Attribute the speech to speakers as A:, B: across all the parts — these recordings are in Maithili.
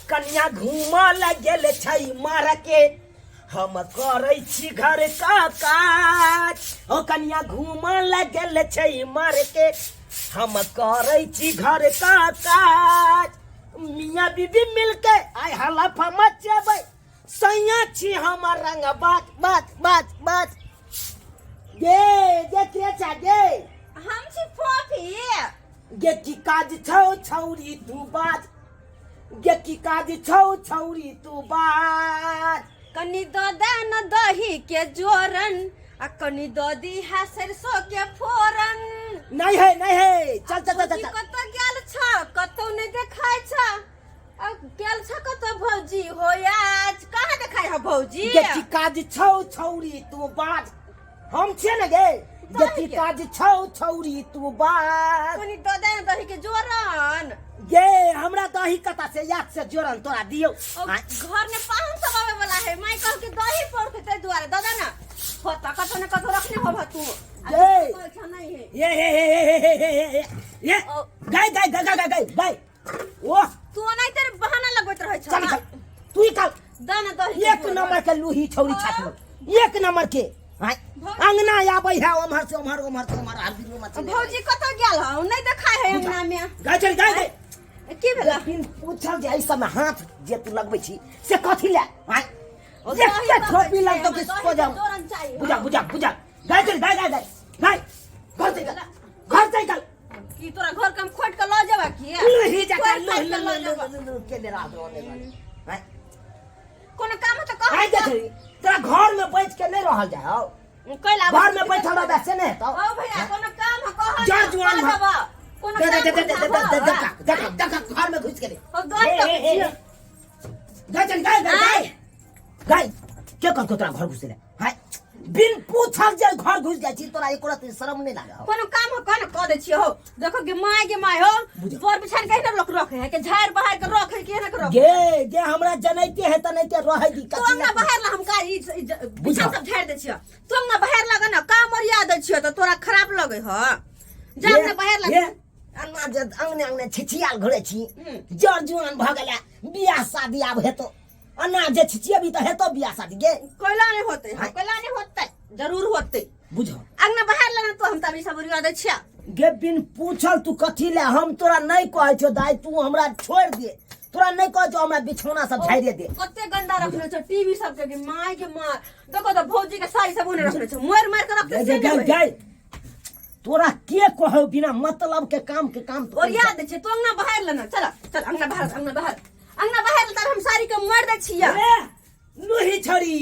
A: कनिया घूमऽ लगल छै मार्केट, हम करै छी घर का काज। ओ कनिया घूमऽ लगल छै मार्केट, हम करै छी घर का काज। मियाँ बीबी मिलके आइ हलफ मचेबै, सैया छी हमर रंग बात बात बात बात। गे गे के छा गे?
B: हम छी फोफी।
A: गे की काज छौ छौरी तू बाज, गे की काज छौ छौरी तू बाज।
B: कनी दऽ दे न दही के जोरन, आ कनी दऽ दीहा सरसों के फोरन।
A: नहीं है, नहीं है, चल चल चल
B: भौजी
A: चल।
B: कतऽ गेल छ? कतौ नहि देखाइ छ। आ गेल छ कतऽ भौजी हो? आज कहाँ देखाइ ह भौजी?
A: गे की काज छौ छौरी तू बाज, हम छियै ने गे। गे की काज छौ छौरी तू बाज।
B: कनी दऽ दे न दही के जोरन।
A: गे हमरा दही कता से याद से जोरन तोरा दियौ?
B: ओ घर में पाहुन सब आवे वाला है, माई कह के दही पौर के, ताहि दुआरे दऽ दे ना। होता कतौ ने कतौ रखने होबह तू। आ
A: गे।
B: कहै छ नहीं है।
A: ये हे हे हे हे हे हे हे ये।
B: ओ।
A: गाय गाय गाय गाय गाय गाय ओ।
B: तू ओनाहिते तेरे बहाना लगबैत रहै छ।
A: चल चल तू ही काल
B: दऽ ना दही के
A: एक
B: जोरन।
A: नंबर के लूही छौरी छात, एक नंबर के। आय, अंगना आबै है ओम्हर से ओम्हर, ओम्हर से ओम्हर, हर दिन ओम्हर से।
B: भौजी कतऽ गेल हौ? नहि देखाइ है अंगना में।
A: गाय चल गाय गाय।
B: की भेला?
A: लेकिन पूछल जे एहि सबमे हाथ जे तू लगबै छी से कथी ले? आय,
B: ओ
A: एक
B: दही
A: के
B: लगबै
A: थोपी
B: छियै,
A: लगतौ कि
B: हमरा दही
A: सो
B: के
A: जाऊ।
B: जोरन चाही।
A: बुझा बुझा बुझा, गाय चल गाय गाय गाय गाय, घर से निकल, घर से निकल।
B: की तोरा घर के हम खोट के लऽ जेबा की?
A: लुही जका
B: खोटि
A: लुही
B: खाटि के लऽ
A: लुही
B: जेबा।
A: लुही लुही के ले रात रोने वाले। आय,
B: कोनो काम है तऽ कह।
A: आय देख रही, तोरा घर में बैठ के नहीं रहल जाय हौ।
B: कैला
A: घर में बैठल रहबे से नहीं हेतौ।
B: ओ भैया, कोनो काम है कह।
A: जा जुआन भा।
B: कोनो
A: दे
B: काम
A: दे दे दे दे दे
B: है
A: दे देख देख, घर में घुस गेलै।
B: ओ दही
A: हे, हे, हे,
B: तक।
A: गाय चल गाय गाय गाय गाय, के कहलकौ तोरा घर घुसै ले? हाय, बिन पूछल जे घर घुस जाइ छी, तोरा एको रत्ती शरम नहि लागै हौ?
B: कोनो काम हो कह न, कह दै छियै हो। देखो गे my, गे my हो।
A: बुझल।
B: बर बिछान के ना लोक रखे है के झाड़ बहार के रखे के ना के रखे?
A: गे गे, हमरा जनैते है तनैते रहै दी।
B: तू
A: कथी
B: अंगना
A: लए?
B: बाहर ला, हम का ई ई
A: बुझल।
B: बिछान सब झाड़ दै छियै। तू अंगना बाहर लगे ना काम ओरिया दै छियै तऽ तोरा खराब लगे ह। जा अंगना बाहर लगे।
A: ये अंगना जे अंगने अंगने छिछियाल घुरे छी, जर जुआन भऽ गेला, बियाह शादी आब हेतो। अन्ना जे छिछियेबी तऽ हेतो बियाह शादी गे?
B: कैला नहीं होते?
A: हाँ।
B: कैला नहीं होते? जरूर होते।
A: बुझ
B: अंगना बाहर लेना तो हम तभी सब ओरिया दै छियै।
A: गे बिन पूछल तू कथी ले? हम तोरा नहीं कहै छौ दाई, तू हमरा छोड़ दे। तोरा नहीं कहै छौ हमरा बिछौना सब झाड़ि दे।
B: कते गंदा रखने छौ टीवी सब के, my के माय। देखो तो भौजी के साड़ी सब ओने रखने छौ, मार मार के रखते
A: गे
B: से
A: गे
B: नहीं।
A: गे, तोरा के कहौ बिना मतलब के काम के काम तो
B: ओरिया दै छियै। तू अंगना बाहर लेना, चल चल अंगना बाहर, अंगना बाहर, अंगना बाहर, तब हम साड़ी के मार दै छियै।
A: ए, लुही छड़ी,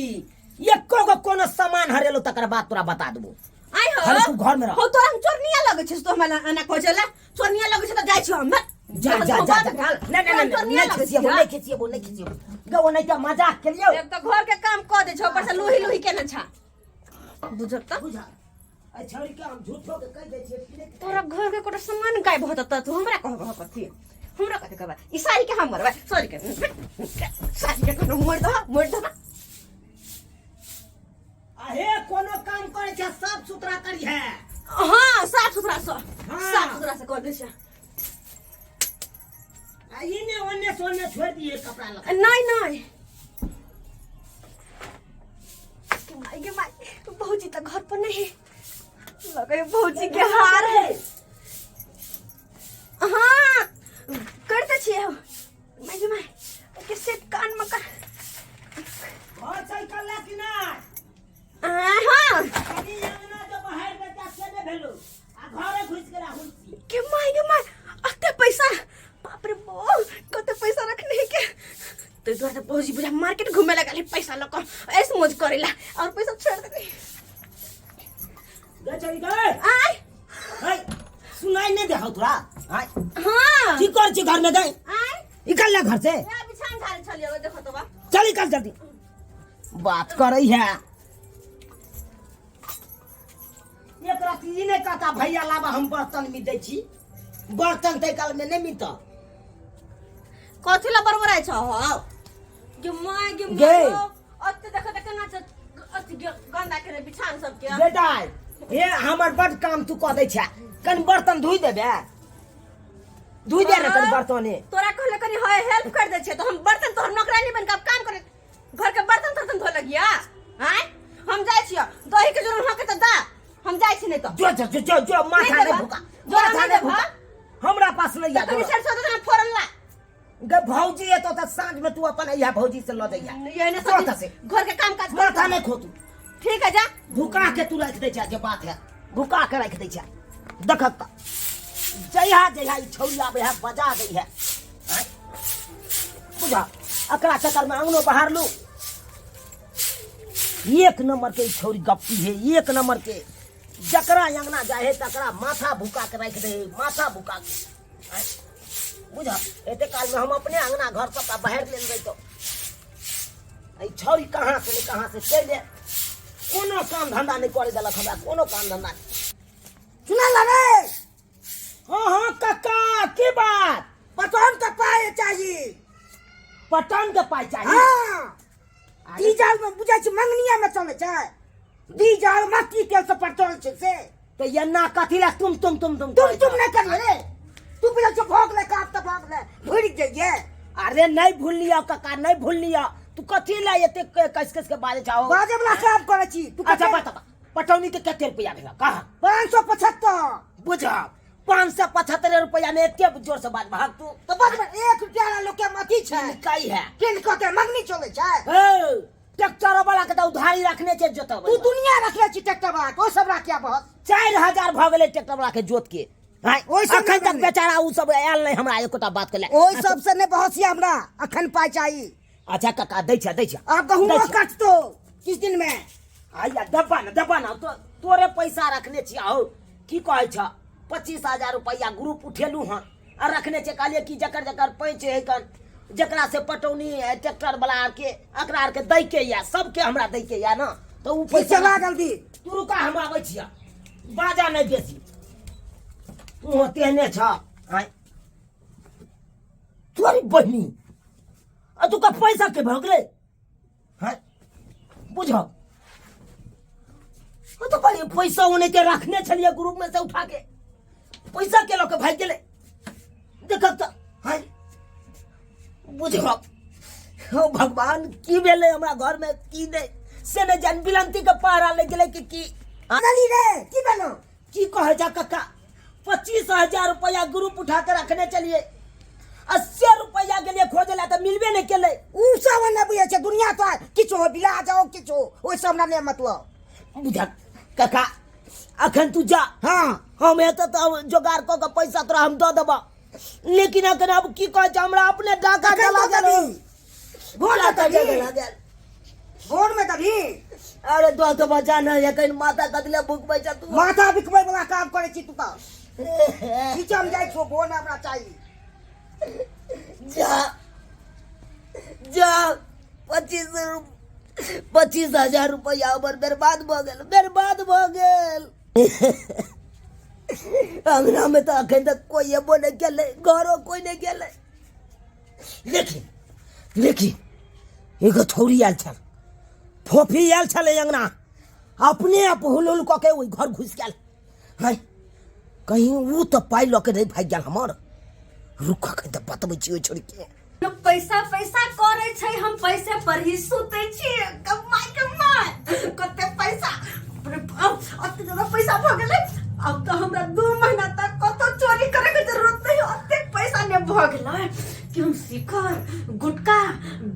A: एको गो कोनो सामान हरेलो तकर बाद तोरा बता देबो।
B: आइ हो।
A: अरे तू घर में रह।
B: हो, तोरा हम चोरनिया लगै छै? तो हमरा एना कहै छला चोरनिया लगै छै तऽ जाइ छियै हम।
A: जा जा जा जा, नहीं नहीं नहीं, नहीं खिसिएबो, नहीं खिसिएबो, नहीं खिसिएबो गे। ओ नहीं तऽ मजाक के लियो।
B: एक तऽ घर के काम कऽ दै छौ, ऊपर से लोही लोही केने छा। बुझब तऽ
A: बुझा अइ छौड़ी के हम झूठो के कहि दै छियै पीले।
B: तोरा घर के कोनो सामान गायब होत तऽ तू हमरा कहबह कथी? हमरा कथी कहबह? ई साड़ी के हम मरबै, साड़ी के, साड़ी के कोनो मोड़ दह, मोड़ दह।
A: अहे, कोनो काम करै छै साफ सुथरा करी है।
B: हाँ, साफ सुथरा से।
A: हाँ।
B: साफ सुथरा से कर दै छै।
A: आ इने ओने सोने छोड़ दिए कपड़ा लत्ता।
B: नहीं नहीं, के माई गे माई, भौजी तो घर पर नहीं लगे। भौजी के हार है। हाँ, करते छियै। माई गे माई, के सेट कान में का।
A: घर से निकलला कि नहीं?
B: हाँ।
A: कनी अंगना जो बाहर बेटा से ने भेलो आ घरे घुस गेला हुलसी।
B: के माई गे माई, अते पैसा! बाप रे बो, कते पैसा रखने है के। तो दुआरे भौजी बुझा मार्केट घूमे लगा है पैसा लऽ कऽ ऐसे मौज करेला और पैसा छोड़ दे।
A: गे चली गए।
B: आय।
A: है, सुनाई नहीं दे हौ तोरा? हाय।
B: हाँ।
A: की कर छी घर में गए?
B: आय।
A: निकल ले घर से।
B: यहाँ बिछान झाड़े छलियै, देखो तो बा।
A: चल निकल जल्दी, बात करै है। एक रात ई नहीं कहता भैया लाबा, हम बर्तन मिट दै छी। बर्तन तै काल में नहीं मिलता।
B: कथी ला बड़बड़ाइ छ हौ? गे my गे
A: गे।
B: My हो, अते देखो त केना छ अथी गंदा के बिछान सब के।
A: बेटा हे, हमर बड काम तू कऽ दै छै, कनि बर्तन धोइ देबे। धुइ दे ने कनि बर्तने।
B: तोरा कहले कनि है हेल्प कर दे छे तो हम बर्तन तोहर नौकरानी बन के अब काम करे, घर के बर्तन तर्तन धो लगिया। आय हम जाय छियो, दही के जरूर हके त दा, हम जाय छी नहीं तो।
A: जो जो जो जो जो माथा
B: नहीं
A: नहीं
B: देबा।
A: भुका,
B: जोरा
A: माथा
B: नहीं
A: नहीं
B: देबा।
A: भुका, हमरा पास नहीं
B: तो
A: है
B: कनि
A: जोरा।
B: सरसों दे फोरन ला।
A: गे भौजी एतो त साँझ में तू अपन इहा भौजी से ल जइहा।
B: ये ने
A: जो
B: सब
A: त से।
B: घर के काम काज
A: माथा नहीं खो तू।
B: ठीक है जा।
A: भुका के तू रख दे छा, जे बात है भुका के रख दे छा। देखत त जइहा जइहा ई छौरी आबे है बजा दै है। आँय? बुझा अकरा चक्कर में अंगनो बाहर लू। एक नंबर के ई छौरी गप्पी है, एक नंबर के। जकरा अंगना जाए है तकरा माथा भुका के रख दे, माथा भुका के। आँय? बुझा एते काल में हम अपने अंगना घर सबका बाहर लेल रहितो। ई छौरी कहाँ से ने कहाँ से चलि जाए, कोनो काम धंधा नहीं करे देलक हमरा, कोनो काम धंधा नहीं।
C: सुना ला रे।
A: हाँ हाँ काका की बात?
C: पटौन के पाए चाहिए।
A: पटौन के पाई चाहिए?
C: हाँ। डीजल में बुझै छी मंगनिया में चलै छै, डीजल मट्टी तेल से पेट्रोल छै से।
A: तो एना कथी ला तुम तुम तुम तुम
C: तुम तुम नहीं करिए रे, तू बुझै छौ भोग ले काप तऽ भोग ले भूलि जइए।
A: अरे नहीं भूल लिया काका, नहीं भूल लिया। तू कथी ला एते कस कस के बाजै छौ?
C: बाजै वला काम करै छी तू।
A: अच्छा
C: कते-
A: बता, पटौनी के कते रुपया भेल कहा?
C: 575।
A: बुझा 575 रुपया में एते जोर से बाज भाग तू।
C: तो बस में 1 रुपया ला लोग के अथी छै।
A: कई है।
C: किन कऽ के मंगनी चलै छै।
A: हे, ट्रैक्टर वाला के तऽ उधारी रखने छै जोतबै।
C: तू दुनिया रखले छी ट्रैक्टर वाला के, ओ सब राखिया बस।
A: 4000 भऽ गेलै ट्रैक्टर वाला के जोत के। हाय,
C: ओहि सब
A: अखन
C: नहि
A: तक
C: बनेलै।
A: बेचारा उ सब आयल नहि हमरा एकोटा बात के ले।
C: ओहि सब से नहि बहसिया हमरा, अखन पाइ चाही।
A: अच्छा काका दै छै, दै छै।
C: आब गहूमो
A: दै छै।
C: कटतो किछु दिन में।
A: आइया दबा ना, दबा ना, तो तोरे पैसा रखने छी। आहो की कहै छ, 25,000 रुपया ग्रुप उठेलू हन आ रखने छै। कहलियै कि जकर जकर पैंच है कन, जकरा से पटौनी है ट्रैक्टर वाला आर के, एकरा आर के दै के या सबके हमरा दै के या ना, तो उ पैसा
C: चला जल्दी।
A: तू रुका, हम आबै छियै, बाजा नहि बेसी। तू तेहने छ। आँय तोरी बहिनी, आ तू का पैसा के भऽ गेलै? हाँ बुझ, तो कहलियै पैसा ओने के रखने छलियै ग्रुप में से उठा के, पैसा के लऽ के भागि गेलै। देखब तऽ हाँ बुझ, हो भगवान की भेलै हमरा घर में की नहि से नहि जान। बिलंती के पहरा लागि गेलै कि की?
C: अनली रे, की भेलौ?
A: की कहै जा कक्का, 25,000 रुपया ग्रुप उठा के रखने चलिए, 80 रुपया गेलिए खोजे ला तऽ मिलबे नहि केलै।
C: उ सब नहि बुझै छै दुनिया, तो किछु हो बिला जाओ किछु हो, ओहि सब हमरा नहि मतलब।
A: बुझल काका, अखन तू जा।
C: हाँ।
A: हम एतऽ तऽ जोगाड़ कऽ के पैसा तोरा हम दऽ देबऽ, लेकिन अखन आब की कहै छै, हमरा अपने डाका
C: अखन
A: जला
C: दऽ
A: गेल।
C: देबही। भोर में
A: डाका
C: देबही।
A: जला गेल।
C: भोर में देबही।
A: अरे दऽ देबऽ, जा ने, एखन माथा कतले भुकबै छ तू।
C: माथा बिकबै वाला काम करै छी तू तऽ। नीचा में जाइ छौ, भोर में हमरा चाही।
A: जा जा, 25,000 रुपया हमर बर्बाद भऽ गेल, बर्बाद भऽ गेल। अंगना में तऽ अखन तक कोई एबो नहि केलै, घरो कोई नहि गेलै। लेकिन लेकिन एगो छौरी आयल छल, फोफी आयल छलै अंगना, अपने आप हुल हुल कऽ के ओहि घर घुसि गेल। है कहीं उ तऽ पाइ लऽ के नहि भागि गेल हमर। रुक अखन तऽ बतबै छी ओहि छोरी के।
B: लोग पैसा पैसा करे छै, हम पैसे पर ही सुते छी। कमाई कमाई कते पैसा, बाप रे बाप, अते ज्यादा पैसा भ गेलै। अब तो हमरा 2 महीना तक कतो चोरी करे के जरूरत नहीं। अते पैसा ने भ गेलै कि हम शिखर गुटखा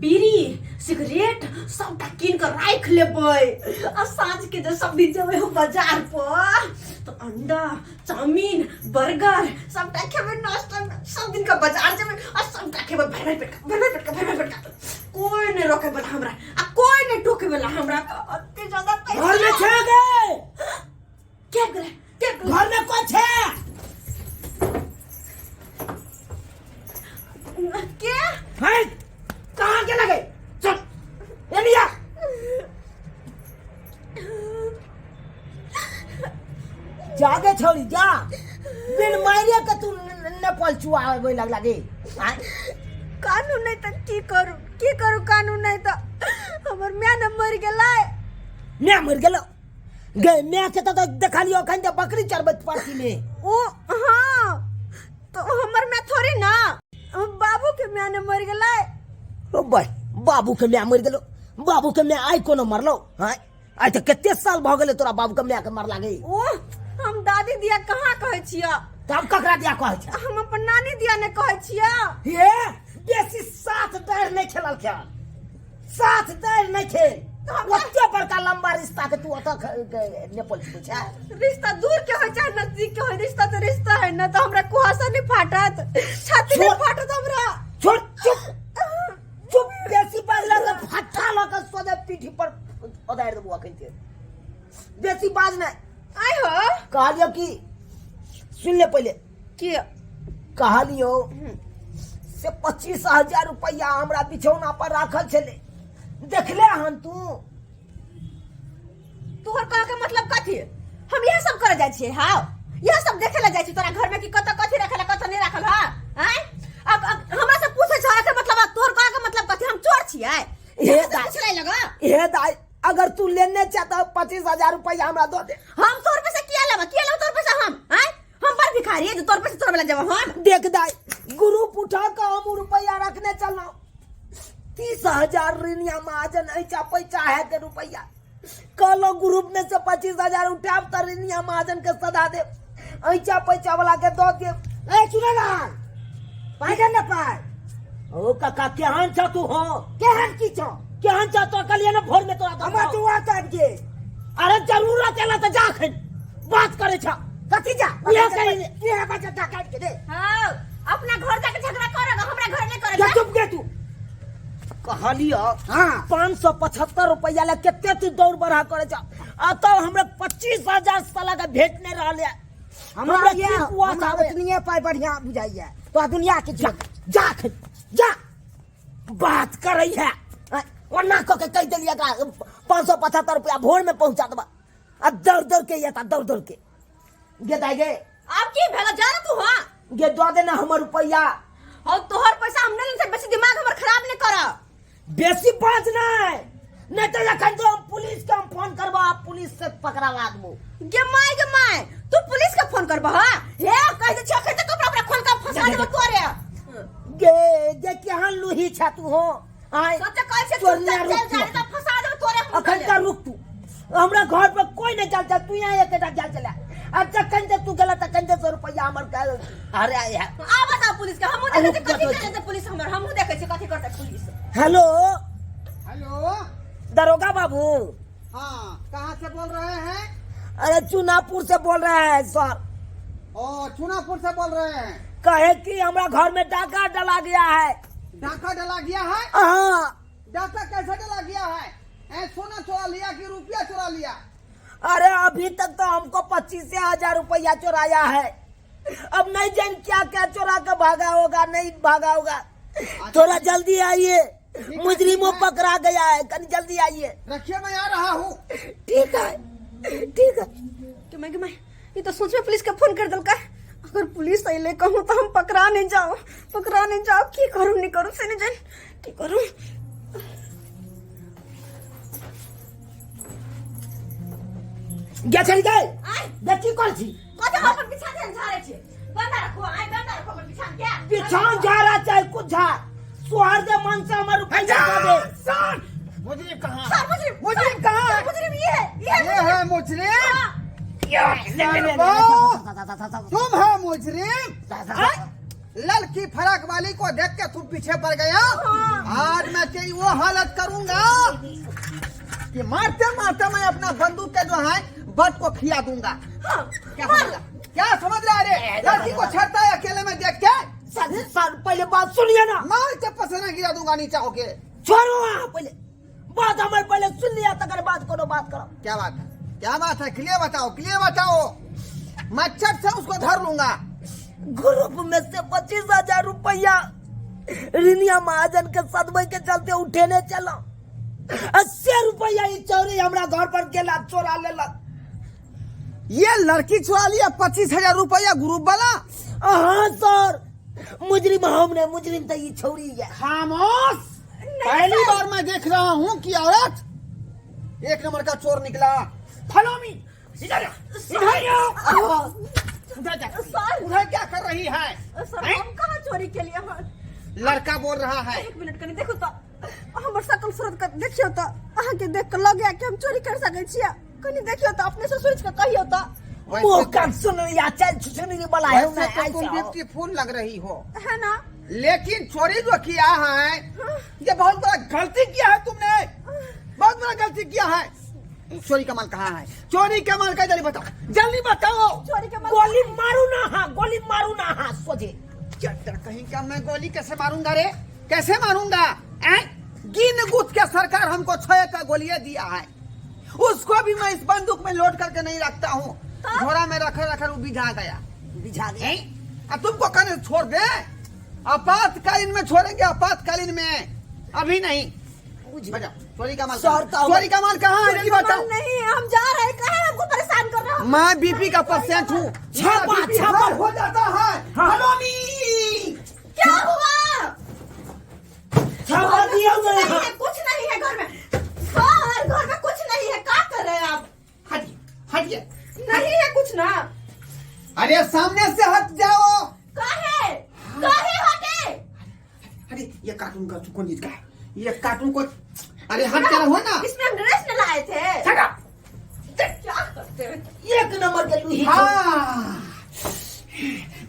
B: बीड़ी सिगरेट सबटा कीन के राख लेबै आ साँझ के जे सब दिन जेबै हम बाजार पर तो अंडा चाउमीन बर्गर सबटा खेबै नाश्ता में। सब दिन का बाजार जेबै आ सबटा खेबै भर भर पेट का, भर भर पेट का, भर भर पेट का। कोई नहीं रोके वाला हमरा आ कोई नहीं टोके वाला हमरा। अते ज्यादा पैसा
A: घर में छे गे?
B: के गेलै? के गेलै?
A: घर में कोई छे?
B: के
A: हैं? कहाँ के लगे? चल एलिया जागे छौड़ी जा, बिन मारे के तू नेपाल चुआबै लगला गे। आँय?
B: कानून नहीं तो की करू, की करू? कानून नहीं तो हमर माय ने मर गेलै।
A: माय मर गेलो गे? माय के तो देखलियो अखन जे बकरी चरबैत पार्टी में।
B: ओ हाँ। तो हमर माय थोड़े ना, बाबू के माय ने मर गेलै।
A: ओ भाई, बाबू के माय मरि गेलो? बाबू के माय आइ कोनो मरलो? हाँ, आइ तऽ कते साल भऽ गेलै तोरा बाबू के माय के मरला गई।
B: ओ हम दादी दिया कहाँ कहै छियै?
A: तब ककरा दिया कहै छै?
B: हम अपन नानी दिया ने कहै छियै।
A: हे, बेसी साथ दाढ़ नहि खेलल खेल, साथ दाढ़ नहि खेल। ओते बड़का लंबा रिश्ता के तू ओतऽ नेपाल छुबै छै?
B: रिश्ता दूर के होय चाहे नजदीक के होय, रिश्ता तो रिश्ता है ना। तो हमरा कुहासा नहीं फाटत, छाती नहीं फाटत हमरा।
A: छोड़, चुप चुप, बेसी बाजला तऽ फट्टा लऽ कऽ सोझे पीठी पर ओदारि देबो अखन के। बेसी बाज नहि।
B: आइ हो।
A: कहलियौ कि सुन ले पहिले।
B: की?
A: कहलियौ से 25,000 रुपैआ हमरा बिछौना पर राखल छलै, देखले हन तू?
B: तोहर कह के मतलब कथी? हम यह सब करे जाइ छियै? हाँ, यह सब देखे ला जाइ छी तोरा घर में कि कत कथी रखल है, कत नहीं रखल है? आँय, अब हमरा से पूछे छ के मतलब, तोहर कह के मतलब कथी? हम चोर छियै?
A: हे
B: से
A: दाइ।
B: पूछले लगा।
A: हे दाइ, अगर तू लेने चाह तऽ 25,000 रुपैआ हमरा दऽ दे।
B: हम तोर पैसा किया लेबा? किया लेबा तोर पैसा हम? आँय, हम बड़ भिखारी है जो तोर पैसा तोर वाला जब हम?
A: देख दाइ, ग्रुप उठा कऽ हम उ रुपैआ रखने चलहुँ। 30,000 ऋणिया महाजन ऐचा पैसा है के रुपैआ कहलो, ग्रुप में से 25,000 उठाब तऽ ऋणिया महाजन के सदा देब, ऐचा पैसा वाला के दऽ देब।
C: ए सुन ना, पाइ दे ने पाइ।
A: ओ काका, केहन छ तू? हो।
C: केहन की छौ?
A: केहन छ तो? कहलिए ना भोर में तोरा दऽ
C: हमरा
A: देबौ।
C: तू आता आबि गेल।
A: अरे जरूरत एला तऽ जा, अखन बात करे छ।
C: कथी जा?
A: इएह कही।
C: इएह बात जा काटि के दे।
B: हाँ, अपना घर जाके झगड़ा करेगा, हमरा घर नहीं करेगा।
A: जा, चुप गे तू। कहलियो
C: हाँ।
A: 575 रुपैआ ला कते तू दौड़ बढ़ा करे छ, आ तब हमरा 25,000 साला के भेट नहीं रहल है।
C: हमरा
A: हमरा
C: ये
A: की कुआं
C: हमरा
A: आवे?
C: ओतनिए पाइ बढ़िया बुझाइया तो दुनिया के।
A: जा जा अखन, जा, बात करे है। आँय, ओना कऽ के कहि देलियै एकरा 575 रुपैआ भोर में पहुंचा देबा, आ दौड़ दौड़ के एता, दौड़ दौड़ के गे दाइ गे।
B: अब की भेलो? जा ना तू। हाँ।
A: गे, दऽ दे ना हमर रुपैआ।
B: और तोहर पैसा हम नहीं लेते, बेसी दिमाग हमर खराब नहीं कर।
A: बेसी बाज नहीं, नहीं तो एखन तो हम पुलिस के हम फोन करबा, पुलिस से पकड़ावा देबो।
B: गे my, गे my, तू पुलिस के फोन करबा? हां, हे कह दे छो, कह दे कपड़ा उपड़ा खोल के फंसा देबो तोरे।
A: गे गे, केहन लुही छ तू हो? आय।
B: सच कहै छै।
A: चोरनिया,
B: चल
A: रुक
B: जा
A: तू।
B: त फंसा देबो तोरे हम।
A: अखन का रुक तू, हमरा घर पर कोई नहीं चल चल, तू यहाँ एकेटा चल चला, आ जखन से तू गेला तखन से 100 रुपैआ हमर काल अरे आया।
B: आ बताओ पुलिस के, हमहू
A: अरे
B: देखै छी कथी
A: रुक जा।
B: करते पुलिस हमर, हमहू देखै छी कथी करते पुलिस।
A: हेलो।
D: हेलो।
A: दरोगा बाबू।
D: हाँ, कहाँ से बोल रहे हैं?
A: अरे चुनापुर से बोल रहे हैं सर।
D: ओ, चुनापुर से बोल रहे हैं।
A: कहे कि हमरा घर में डाका डला गया है।
D: डाका डला गया है?
A: हाँ।
D: डाका कैसे डला गया है? ए, सोना चुरा लिया कि रुपया चुरा लिया?
A: अरे अभी तक तो हमको 25,000 रुपया चुराया है, अब नहीं जान क्या क्या चुरा के भागा होगा, नहीं भागा होगा। थोड़ा जल्दी आइए।
D: है,
A: मुजरिमों
D: ठीक है।
A: पकड़ा गया है, कहीं जल्दी आइए।
D: रखिए, मैं आ रहा हूँ।
A: ठीक है, ठीक है।
B: कि मैं, कि मैं ये तो सोच में पुलिस के फोन कर दलका। अगर पुलिस अइले कहूँ तो हम पकड़ा नहीं जाओ, पकड़ा नहीं जाओ। की करूँ, नहीं करूँ से नहीं जान की करूँ।
A: गे चल गए।
B: आय।
A: गे, की कर छी?
B: कथी? हम अपन बिछान झाड़े छी, गंदा रखो। आय, गंदा रखो अपन बिछान के।
A: बिछान झाड़ा चाहे कुछ झाड़, सोहर दे मन से हमर रुपैया दे दे।
D: मुजरिम कहाँ?
B: सर मुजरिम।
D: मुजरिम कहाँ है?
B: सर, मुजरिम ये है, ये है।
D: ये है मुजरिम? तुम हो मुजरिम? हाँ? लड़की फराक वाली को देख के तू पीछे पड़ गया। आज मैं तेरी वो हालत करूंगा कि मारते मारते मैं अपना बंदूक के जो है बट को खिया दूंगा। क्या समझ रहा, क्या समझ रहा है रे? लड़की को छेड़ता है अकेले में देख के।
A: सर सर, पहले बात सुनिए ना।
D: मार के पसीना गिरा दूंगा नीचा होके।
A: छोड़ो अहाँ, पहले बात हमर पहले सुन लिया, तकर बाद कोनो बात करो।
D: क्या बात है, क्या बात है? क्लियर बताओ, क्लियर बताओ, मच्छर से उसको धर लूंगा।
A: ग्रुप में से 25,000 रुपया रिनिया महाजन के सदमे के चलते उठेने चलो, 80 रुपया ई चोरी हमरा घर पर गेला, चोरा लेलक।
D: ये लड़की चुरा लिया 25,000 रुपया ग्रुप वाला?
A: हाँ सर, मुजरिम हम ने, मुजरिम तो ई छौरी है।
D: खामोश! पहली बार मैं देख रहा हूँ कि औरत एक नंबर का चोर निकला।
A: फॉलो मी, इधर आ, इधर आओ।
D: उधर क्या
B: सर।
D: उधर क्या कर रही है?
B: सर,
D: हैं?
B: हम कहाँ चोरी के लिए हन?
D: लड़का बोल रहा है।
B: एक मिनट, कनी देखो तो हमर शकल सूरत के देखियो तो, अहाँ के देख के लगे कि हम चोरी कर सकै छियै? कनी देखियो तो, अपने से सोच के कहियो तो।
D: वैसे
A: मुंह
D: तो-
A: कान सुन या चल सुन वाला है।
D: वैसे तो तुम ब्यूटीफुल लग रही हो।
B: है ना?
D: लेकिन चोरी जो किया है, ये बहुत बड़ा गलती किया है तुमने, बहुत बड़ा गलती किया है। चोरी का माल कहाँ है? चोरी का माल का जल्दी बताओ, जल्दी बताओ।
B: चोरी के माल
A: गोली मारू ना, हाँ, गोली मारू ना, हाँ, सोझे।
D: चट्टर कहीं का, मैं गोली कैसे मारूंगा रे, कैसे मारूंगा? ऐं? गिन गुथ के सरकार हमको 6 का गोलियां दिया है, उसको भी मैं इस बंदूक में लोड करके नहीं रखता हूँ, झोरा में रख रख वो बिझा गया।
A: बिझा गया।
D: ऐं? अब तुमको कहने से छोड़ दे, आपातकालीन में छोड़ेंगे, आपातकालीन में, अभी नहीं। बजाओ, चोरी का माल
A: सर,
D: कहाँ?
A: तो-
D: चोरी का माल कहाँ है, जल्दी
B: माल
D: बताओ।
B: नहीं, हम जा रहे हैं, काहे हमको परेशान कर रहे हो?
D: मैं बीपी का पेशेंट हूँ।
A: छापा,
D: मेरा BP
A: छापा।
D: हाई हो जाता है।
A: हाँ।
D: हेलो मी।
B: क्या हुआ?
A: छापा दिया
B: कुछ
A: ना।
B: नहीं है, कुछ नहीं है घर में सर, घर में कुछ नहीं है, क्या कर रहे हैं आप?
D: हटिए, हटिए।
B: नहीं है कुछ ना।
D: अरे सामने से हट जाओ।
B: काहे काहे हटे?
D: अरे ये कार्टून का कौन चीज का है ये कार्टून को? अरे हट के रहो ना।
B: इसमें हम ड्रेस न लाए थे।
D: Shut up!
B: क्या करते हैं?
A: एक नंबर के लूही।
D: हाँ,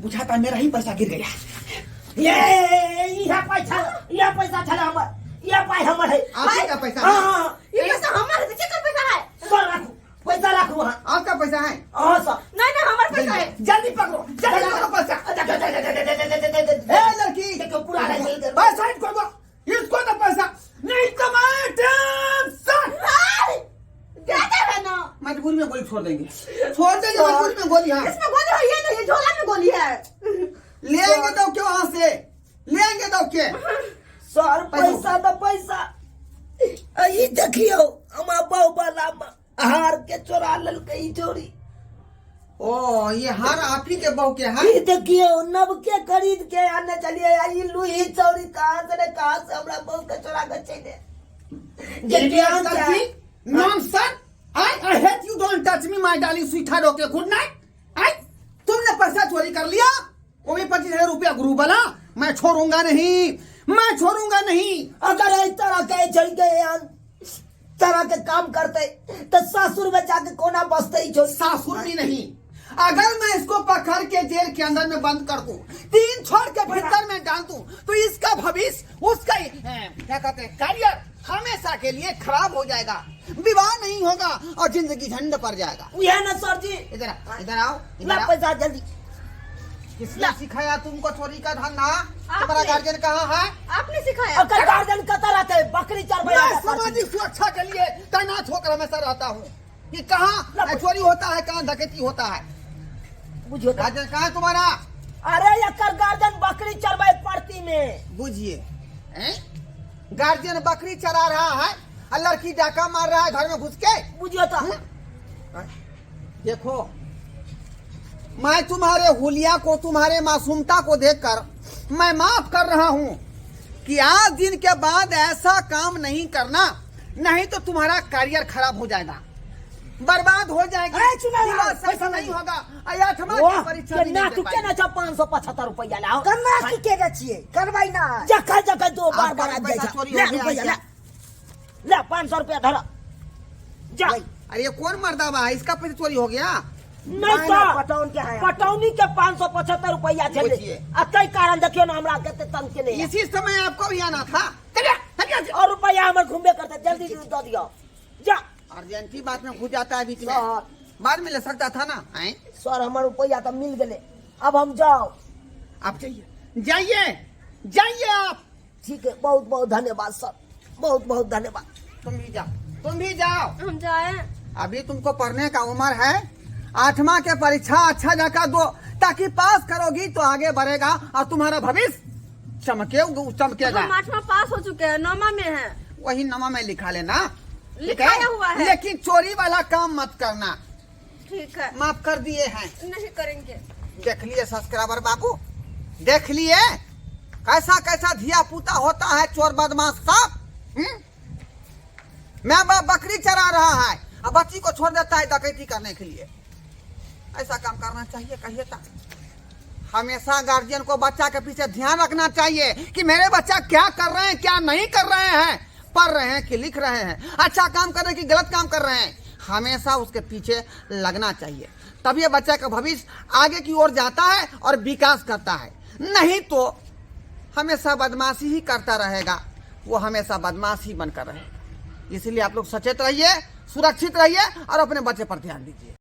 D: बुझाता मेरा ही पैसा गिर गया।
A: ये यह पैसा, यह पैसा छला हमर, यह पाई हमर है।
D: आप ही का पैसा
A: हाँ
D: है?
A: हाँ।
B: ये पैसा हमारे तो चेकर पैसा है।
A: सर, राखू पैसा, राखू वहाँ।
D: आपका पैसा है?
A: हाँ सर।
B: नहीं नहीं, हमारा पैसा है।
D: जल्दी पकड़ो, जल्दी पकड़ो पैसा। ए लड़की,
A: देखो, पूरा रह गई इधर।
D: बस साइड कर दो इसको, तो पैसा नहीं तो मैं टेंशन।
B: हाय! ज्यादा है ना।
D: मजबूरी में गोली छोड़ देंगे, छोड़ देंगे मजबूरी में गोली। हाँ।
B: इसमें गोली है ये नहीं, झोला में गोली है।
D: ले आएंगे तो क्यों, वहां से ले आएंगे तो के।
A: सर, पैसा तो पैसा, ई देखियो, हमार बहु वाला हार के चोरा लेलकै ई चोरी।
D: ओ, ये हार आप ही के बहू के है?
A: ई देखियो, नब के खरीद के आने चलिए, आ ई लुही चोरी कहाँ से ने कहाँ से हमरा बहु के चोरा के चले जे ज्ञान के।
D: Nonsense, I hate you, don't touch me my darling sweetheart, okay, good night. I तुमने पैसा चोरी कर लिया, वो भी 25,000 रुपया गुरु बना, मैं छोड़ूंगा नहीं, मैं छोड़ूंगा नहीं।
A: अगर एहि तरह के चल के यार तरह के काम करते तो सासुर में जाके कोना बसते ई चोरी?
D: सासुर भी नहीं, अगर मैं इसको पकड़ के जेल के अंदर में बंद कर दूं, 3 छोड़ के भीतर में डाल दूं, तो इसका भविष्य, उसका क्या कहते हैं, करियर हमेशा के लिए खराब हो जाएगा, विवाह नहीं होगा और जिंदगी झंड पर जाएगा।
A: उहे ना सर जी।
D: इधर आ, इधर आओ, इधर
A: ला
D: आओ।
A: पैसा जल्दी।
D: किसने सिखाया तुमको चोरी का धंधा? तुम्हारा
B: आपने।
D: गार्जियन कहाँ है?
B: आपने सिखाया।
A: अगर गार्जियन कतऽ रहते, बकरी चरबै
D: मैं सामाजिक सुरक्षा के लिए तैनात होकर हमेशा रहता हूँ कि कहाँ चोरी होता है, कहाँ डकैती होता है।
A: बुझियो तो।
D: गार्जियन कहाँ है तुम्हारा?
A: अरे एकर गार्जियन बकरी चरबै परती में।
D: बुझिए, हैं? गार्जियन बकरी चरा रहा है और लड़की डाका मार रहा है घर में घुस के।
A: बुझियो तो।
D: देखो, मैं तुम्हारे हुलिया को, तुम्हारे मासूमता को देखकर मैं माफ कर रहा हूँ कि आज दिन के बाद ऐसा काम नहीं करना, नहीं तो तुम्हारा करियर खराब हो जाएगा, बर्बाद हो जाएगी।
A: अरे चुनाव
D: विवाह
A: पैसा
D: सफल नहीं
A: नहीं
D: होगा और आठवां की परीक्षा भी
A: ना
D: नहीं दे
A: तू
D: पाएगी।
A: केना छौ 575 रुपया लाओ।
C: कन्ना की केने छियै करबै ना।
A: जखन जखन दो बार
D: आपका
A: बार आबि जाइ
D: पैसा
A: छौ।
D: चोरी हो
A: ले
D: गया
A: रुपया
D: क्या?
A: ले, ले 500 रुपया धर जा।
D: अरे ये कौन मर्दावा है, इसका पैसा चोरी हो गया?
A: नहीं तो
C: पटौन के है।
A: पटौनी के 575 रुपया छलै।
D: बुझिए।
A: आ ताहि कारण देखियौ ने हमरा कते तंग केने यऽ।
D: इसी समय आपको भी आना था। चलिए, चलिए।
A: और रुपया हमर घूमबे करते, जल्दी दऽ दियौ जा।
D: अर्जेंटी बात में घुस जाता है बीच में।
A: सर।
D: बाद में ले सकता था ना, हैं?
A: सर, हमर रुपया तऽ मिल गेलै, अब हम जाओ।
D: आप जाइए, जाइए, जाइए आप।
A: ठीक है, बहुत बहुत धन्यवाद सर, बहुत बहुत धन्यवाद।
D: तुम भी जाओ, तुम भी जाओ।
B: हम जाए?
D: अभी तुमको पढ़ने का उम्र है, 8वां के परीक्षा अच्छा जाकर दो, ताकि पास करोगी तो आगे बढ़ेगा और तुम्हारा भविष्य चमके चमकेगा।
B: हम 8वां पास हो चुके हैं, 9वां में है।
D: वही 9वां में लिखा लेना। ठीक है?
B: लिखाया हुआ है।
D: लेकिन चोरी वाला काम मत करना।
B: ठीक है।
D: माफ कर दिए हैं।
B: नहीं करेंगे।
D: देख लिए सब्सक्राइबर बाबू, देख लिए कैसा कैसा धिया पुता होता है चोर बदमाश सब। मैं बाप बकरी चरा रहा है और बच्ची को छोड़ देता है डकैती करने के लिए। ऐसा काम करना चाहिए कहिए था। हमेशा गार्जियन को बच्चा के पीछे ध्यान रखना चाहिए कि मेरे बच्चा क्या कर रहे हैं, क्या नहीं कर रहे हैं, पढ़ रहे हैं कि लिख रहे हैं, अच्छा काम कर रहे हैं कि गलत काम कर रहे हैं। हमेशा उसके पीछे लगना चाहिए, तब ये बच्चा का भविष्य आगे की ओर जाता है और विकास करता है। नहीं तो हमेशा बदमाशी ही करता रहेगा, वो हमेशा बदमाश ही बनकर रहेगा। इसलिए आप लोग सचेत रहिए, सुरक्षित रहिए और अपने बच्चे पर ध्यान दीजिए।